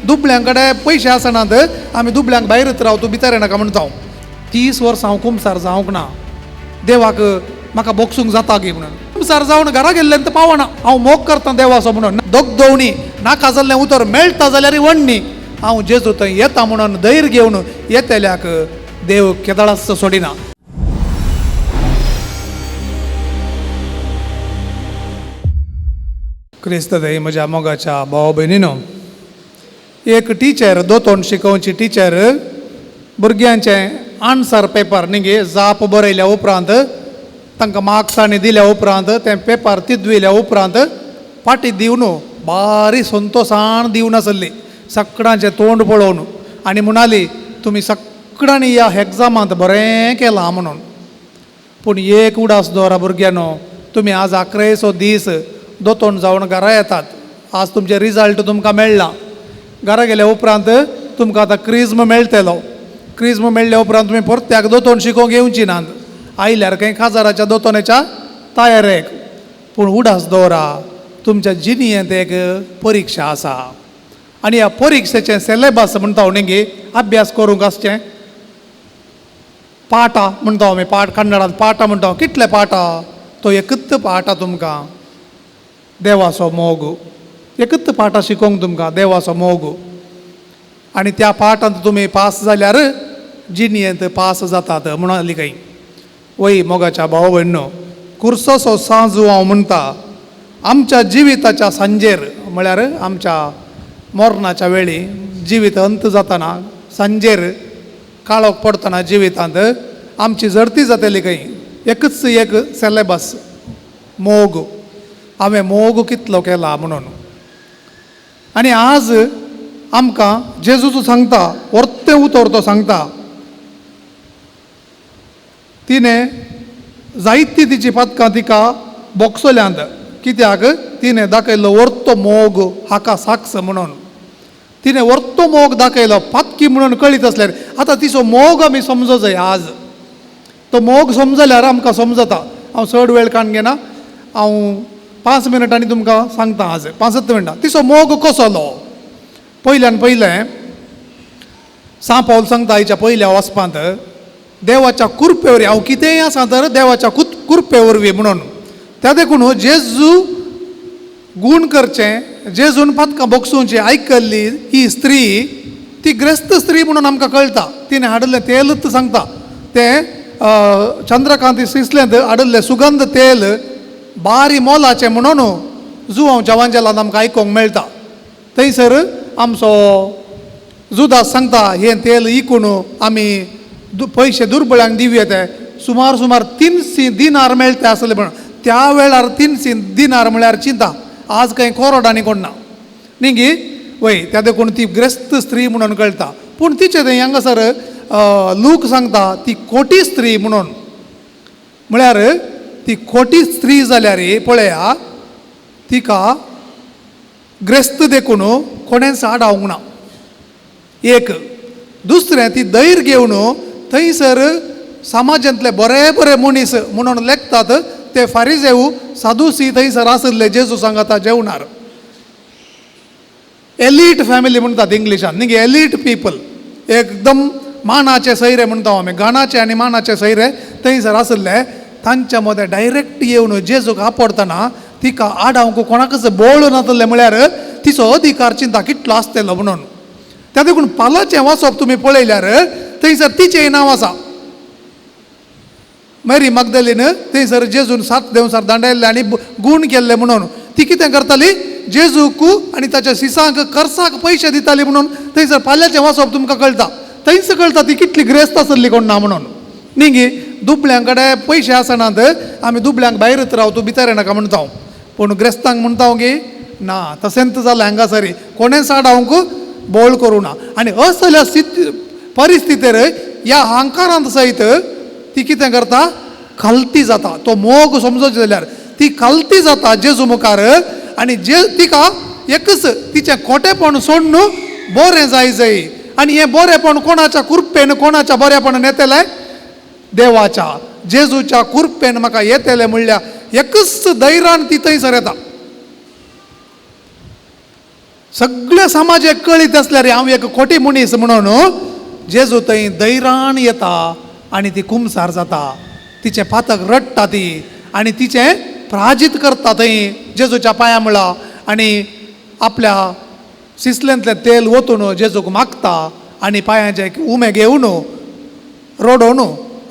दुबळ्यां कडेन पयशे आसनात, आमी दुबळ्यांक भायरच राव, तूं भितर येनाका म्हणटा. हांव 30 वर्सां हांव कुमसार जावंक ना, देवाक म्हाका बोगसूंक जाता गी म्हणून. कुमसार जावन घरा गेल्ल्यान तर पावना. हांव मोग करता देवाचो म्हणून दोगदोवणी नाका जाल्लें उतर मेळटा जाल्यार वण्णी हांव जेजू थंय येता म्हणून धैर्य घेवन येतल्याक देव केदळाच सोडिना. क्रिस्त दई म्हज्या मोगाच्या भाव भयणीनो, एक टिचर दोतोन शिकोवची टिचर भुरग्यांचें आन्सर पेपर न्ही जाप बरयल्या उपरांत तांकां मार्क्स आनी दिल्या उपरांत तें पेपर तिद्विल्या उपरांत पाटी दिवन बारी संतोशान दिवन आसली सगळ्यांचें तोंड पळोवन आनी म्हणाली तुमी सगळ्यांनी ह्या एग्जामांत बरें केलां म्हणून. पूण एक उडास दवरा भुरग्यांनो, तुमी आज आकरेचो दीस दोतोन जावन घरा येतात, आज तुमचें रिजल्ट तुमकां मेळ्ळां. घरा गेल्या उपरांत तुमकां आतां क्रिज्म मेळटलो, क्रिज्म मेळ्ळ्या उपरांत तुमी परत्याक दोतोन शिकोवंक येवची नात, आयल्यार खंय खाजाराच्या दोतोनेच्या तयारेक. पूण उडास दवरा, तुमच्या जिणेंत एक परिक्षा आसा आनी ह्या परिक्षेचें सिलेबस म्हणटा न्ही गे अभ्यास करूंक आसचें पाटा म्हणटा आमी, पाठ कन्नडांत पाटा म्हणटा. कितले पाटा? तो एकूच पाटा तुमकां देवाचो मोग, एकूच पाटा शिकोवंक तुमकां देवाचो मोग. आनी त्या पाठांत तुमी पास जाल्यार जिणेंत पास जातात म्हणाली खंय. वय मोगाच्या भाव भयणो, कुर्सोसो सांजू हांव म्हणटा आमच्या जिविताच्या सांजेर म्हळ्यार आमच्या मरणाच्या वेळी जिवीत अंत जातना सांजेर काळोख पडटना जिवितांत आमची जडती जातली खंय. एकूच एक सिलेबस मोग, हांवें मोग कितलो केला म्हणून. आनी आज आमकां जेजूचो सांगता वर्तें उतर तो सांगता, तिणें जायती तिची पातकां तिका बोगसल्यांत, कित्याक तिणें दाखयलो वर्तो मोग हाका साक्ष म्हणून. तिणें वर्तो मोग दाखयलो पातकी म्हणून कळीत आसल्यार. आतां तिचो मोग आमी समजो जाय आज, तो मोग समजल्यार आमकां समजता. हांव चड वेळ काण घेना, हांव 5 मिनटांनी तुमकां सांगता आज, 5 मिनटां. तिचो मोग कसलो? पयल्यान पयलें सांव पावल सांगता आयच्या पयल्या वाचपांत, देवाच्या कुरपे वरवीं हांव कितेंय आसा तर देवाच्या कुरपे वरवीं म्हणून. त्या देखून जेजू गूण करचें, जेजून पातकां बोगसुचें आयकल्ली ही स्त्री ती ग्रेस्त स्त्री म्हणून आमकां कळटा. तिणें हाडिल्लें तेलूच सांगता, तें चंद्रकांती सिसलेंत हाडिल्लें सुगंध तेल बारी मोलाचें म्हणून जुवांव जवांजेलांत आमकां आयकूंक मेळटा. थंयसर आमचो जुदास सांगता हें तेल इकून आमी पयशे दुर्बळ्यांक दिवये, ते सुमार सुमार 300 दिनार मेळटा आसले म्हणून. त्या वेळार 300 दिनार म्हळ्यार चिंता, आज कांय कोरोडांनी कोण ना न्ही गी वय. त्या देखून ती ग्रेस्त स्त्री म्हणून कळटा. पूण तिचें थंय हांगासर लूक सांगता ती खोटी स्त्री म्हणून, म्हळ्यार ती खोटी स्त्री जाल्यार पळया तिका ग्रेस्त देखून कोणेंच आडावंक ना. एक दुसरें ती धैर्य घेवन थंयसर समाजांतले बरे बरे मनीस म्हणून लेखतात ते फारिजेव सादुसी थंयसर आशिल्ले जेजू सांगता जेवणार. एलीट फॅमिली म्हणटात इंग्लिशान न्ही, एलीट पिपल, एकदम मानाचे सैरे म्हणटा आमी, गाणाचे आनी मानाचे सैरे थंयसर आशिल्ले. तांच्या मदें डायरेक्ट येवन जेजूक आपडटना तिका आडावंक कोणाकच बोळ नातलें, म्हळ्यार तिचो अधिकार चिंता कितलो आसतलो म्हणून. त्या देखून पालाचें वाचप तुमी पळयल्यार थंयसर तिचें नांव आसा मेरी मगदलीन. थंयसर जेजून 7 देवसार दांडयल्ले आनी गूण केल्ले म्हणून ती कितें करताली, जेजूक आनी ताच्या सिसांक खर्चाक पयशे दिताली म्हणून थंयसर पाल्याचें वाचप तुमकां कळटा. थंयच कळटा ती कितली ग्रेस्त आसली कोण ना म्हणून न्ही गे. दुबळ्यां कडेन पयशे आसनात, आमी दुबळ्यांक भायरच राव, तूं भितर येनाका म्हणटा हांव. पूण ग्रेस्तांक म्हणटा हांव गे ना, तशेंच जालें हांगासर कोणेंच आडावंक बोळ करूं ना. आनी असल्या परिस्थितीर ह्या अहंकारांत सयत ती कितें करता, खालती जाता. तो मोग समजत जाल्यार ती खालती जाता जेजू मुखार. आनी जे तिका एकच तिचें खोटेपण सोडून बरें जाय जाय. आनी हें बरेंपण कोणाच्या कुरपेन, कोणाच्या बरेपणान येतलें, देवाच्या जेजूच्या कुरपेन म्हाका येतलें म्हणल्यार एकच धैर्यान ती थंयसर येता. सगळ्या समाजाक कळीत आसल्यार हांव एक खोटी मनीस म्हणून जेजू थंय धैर्यान येता आनी ती कुमसार जाता. तिचें पातक रडटा ती आनी तिचें प्राजीत करता थंय जेजूच्या पांया मुळा आनी आपल्या सिसलेंतलें तेल ओतून जेजूक मागता आनी पांयाचे उमे घेवन रडोवन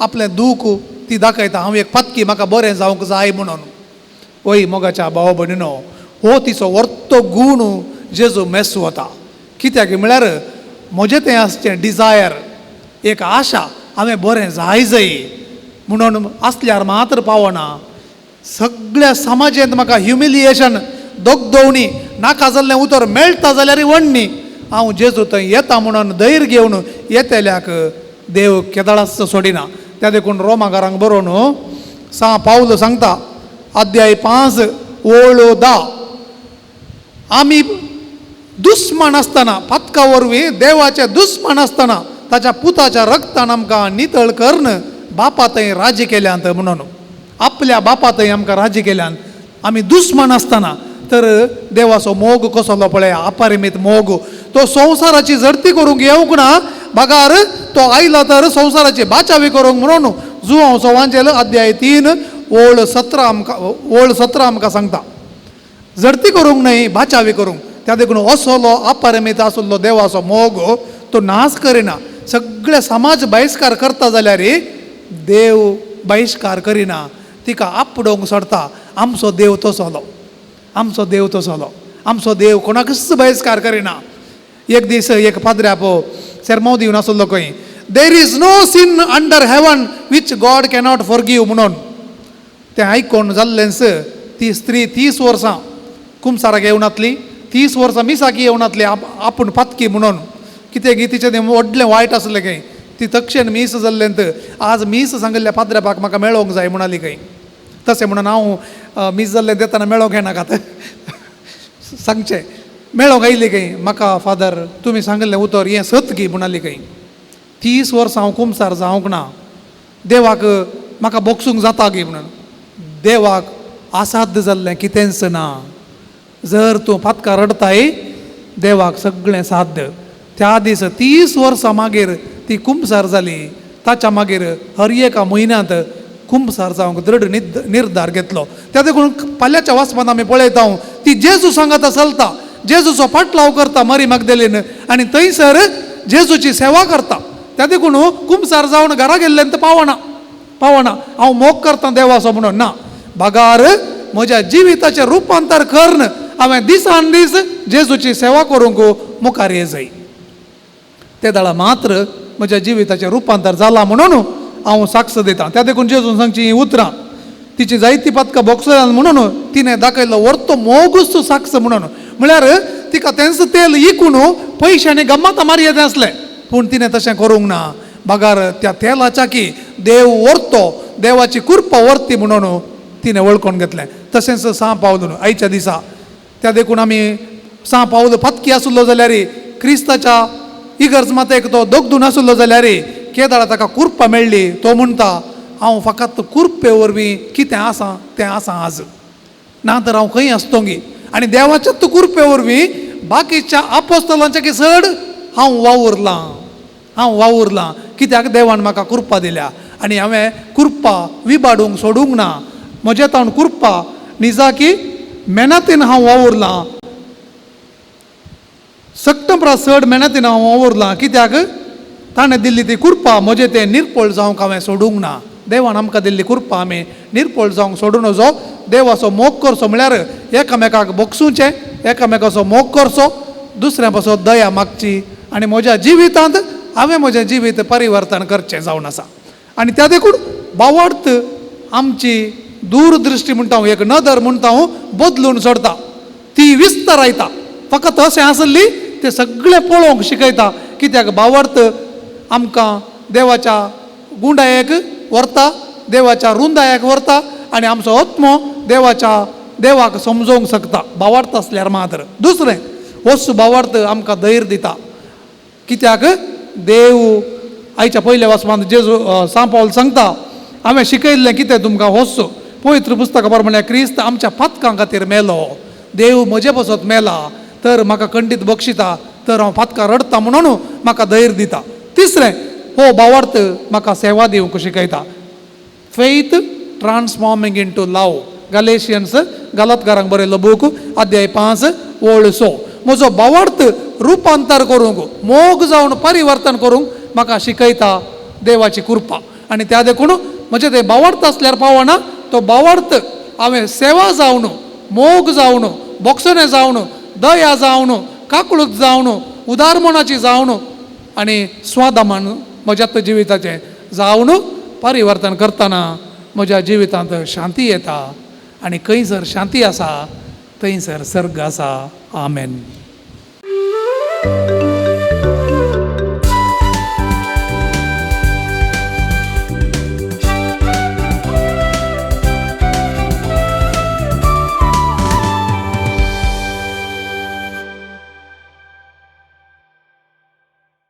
आपलें दूख ती दाखयता, हांव एक पातकी, म्हाका बरें जावंक जाय म्हणून. वय मोगाच्या भाव भयणीनो, हो तिचो वर्तो गूण जेजू मेस वता. कित्याक म्हळ्यार म्हजें तें आसचें डिजायर, एक आशा हांवें बरें जाय जाय म्हणून आसल्यार मात्र पावना. सगळ्या समाजेंत म्हाका ह्युमिलिएशन, दगदवणी, नाका जाल्लें उतर मेळटा जाल्यार वण्णी हांव जेजू थंय येता म्हणून धैर्य घेवन येतल्याक देव केदळाच सोडिना. त्या देखून रोमाकारांक बरोवन सा पावल सांगता, अध्याय 5 ओळ 10, आमी दुस्मान आसतना पातका वरवीं देवाचे दुस्मान आसतना ताच्या पुताच्या रक्तान आमकां नितळ करून बापा थंय राजी केल्यांत म्हणून. आपल्या बापा थंय आमकां राजी केल्यान आमी दुस्मान आसतना. तर देवाचो मोग कसलो पळय, अपरिमीत मोग. तो संवसाराची झडती करूंक येवंक ना, बगार तो आयला तर संवसाराची बाचावी करूंक म्हणून जुवांव सवांजेल अध्याय 3 ओळ 17 आमकां, ओळ 17 आमकां सांगता, झडती करूंक न्हय बाचावी करूंक. त्या देखून असलो अपरिमीत आसलो देवाचो मोग तो नाश करिना. सगळे समाज बहिश्कार करता जाल्यार देव बहिश्कार करिना, तिका आपडोवंक सोडता. आमचो देव तसलो, आमचो देव तसलो, आमचो देव कोणाकूच बहिश्कार करिना. एक दीस एक पाद्र्यापो सेरमांव दिवन आसलो खंय, there is no sin under heaven which God cannot forgive म्हणून. तें आयकोन जाल्लेंच ती स्त्री 30 वर्सां कुमसाराक येवनातली, 30 वर्सां मिसाक येवनातली, आपूण पातकी म्हणून. कितें गी तिचें तें व्हडलें वायट आसलें खंय, ती तक्षण मीस जाल्लें. आज मीस सांगिल्ल्या पाद्र्यापाक म्हाका मेळोंक जाय म्हणाली खंय. तशें म्हणून हांव मीस जाल्लें देताना मेळोंक येनाकात सांगचें, मेळोंक आयली खंय म्हाका, फादर तुमी सांगिल्लें उतर हें सत गी म्हणाली खंय. 30 वर्सां हांव कुमसार जावंक ना, देवाक म्हाका बोगसूंक जाता गी म्हणून. देवाक असाध्य जाल्लें कितेंच ना. जर तूं पातकां रडताय देवाक सगळें साध्य. त्या दीस 30 वर्सां मागीर ती कुमसार जाली. ताच्या मागीर हर एका म्हयन्यांत कुमसार जावंक दृढ निर्धार घेतलो. त्या देखून फाल्यांच्या वाचपांत आमी पळयता ती जेजू सांगाता चलता, जेजूचो फाटलाव करता मरी मागदेलीन आनी थंयसर जेजूची सेवा करता. त्या देखून कुमसार जावन घरा गेल्ल्यान पावना, पावना हांव मोग करता देवाचो म्हणून ना, बगार म्हज्या जिविताचें रुपांतर करून हांवें दिसान दीस जेजूची सेवा करूंक मुखार ये जाय. ते दाळा मात्र म्हज्या जिविताचें रुपांतर जालां म्हणून हांव साक्ष दितां. त्या देखून जेजून सांगची हीं उतरां, तिची जायती पातकां बोगसल्यान म्हणून तिणें दाखयल्लो वर्तो मोगूच साक्ष म्हणून. म्हळ्यार तिका तेंच तेल इकून पयशांनी गम्मत मारी येतें आसलें, पूण तिणें तशें करूंक ना. बगार त्या तेलाच्या की देव व्हरतो, देवाची कृपा व्हरती म्हणून तिणें वळखून घेतलें. तशेंच सां पावलून आयच्या दिसा, त्या देखून आमी सां पावल पातकी आसलो जाल्यार क्रिस्ताच्या इगर्ज मातेक तो दगदून आसलो जाल्यार केदाळा ताका कृपा मेळ्ळी. तो म्हणटा हांव फकत कृपे वरवीं कितें आसा तें आसा आज, ना तर हांव खंय आसतोंगी. आनी देवाच्या कृपे वरवीं बाकीच्या आपोस्तलांच्या की चड हांव वावुरलां, हांव वावुरलां. कित्याक देवान म्हाका कृपा दिल्या आनी हांवें कृपा विबाडूंक सोडूंक ना. म्हज्या तावन कृपा निजाकी मेहनतीन हांव वावुरलां, सगटं चड मेहनतीन हांव वावुरलां. कित्याक ताणें दिल्ली ती कृपा म्हजें तें निर्पळ जावंक हांवें सोडूंक ना. देवान आमकां दिल्ली कृपा आमी निर्पळ जावंक सोडूं नजो. देवाचो मोग करचो म्हळ्यार एकामेकाक बोगसुचें, एकामेकाचो मोग करचो, दुसऱ्या पासत दया मागची आनी म्हज्या जिवितांत हांवें म्हजें जिवीत परिवर्तन करचें जावन आसा. आनी त्या देखून भावार्थ आमची दूरदृश्टी म्हणटा हांव, एक नदर म्हणटा हांव, बदलून सोडता, ती विस्तारायता. फकत अशें आसली तें सगळें पळोवंक शिकयता. कित्याक भावार्थ आमकां देवाच्या गुंडायेक व्हरता, देवाच्या रुंदायेक व्हरता आनी आमचो आत्मो देवाच्या देवाक समजोवंक शकता भावार्थ आसल्यार मात्र. दुसरें वस्तू भावार्थ आमकां धैर्य दिता. कित्याक देव आयच्या पयल्या वाचपांत जेजू सां पावल सांगता, हांवें शिकयल्लें कितें तुमकां वस्तू पवित्र पुस्तका प्रमाणे क्रिस्त आमच्या पातकां खातीर मेलो, देव म्हजे पासत मेला. तर म्हाका खंडीत बक्षिता, तर हांव पातकां रडटा म्हणून म्हाका धैर्य दिता. तिसरें, हो भावार्थ म्हाका सेवा दिवंक शिकयता. Faith transforming into love. Galatians, गलतकारांक बरयल्लो बूक, अध्याय 5 ओळ 6. म्हजो भावार्थ रुपांतर करूंक, मोग जावन परिवर्तन करूंक म्हाका शिकयता देवाची कृपा. आनी त्या देखून म्हजें तें भावार्थ आसल्यार पावना, तो भावार्थ हांवें सेवा जावन, मोग जावन, बोगसणें जावन, दया जावन, काकळूत जावन, उदारमणाची जावन आनी स्वादमान म्हज्या जिविताचें जावन परिवर्तन करतना म्हज्या जिवितांत शांती येता. आनी खंयसर शांती आसा थंयसर सर्ग आसा. आमेन.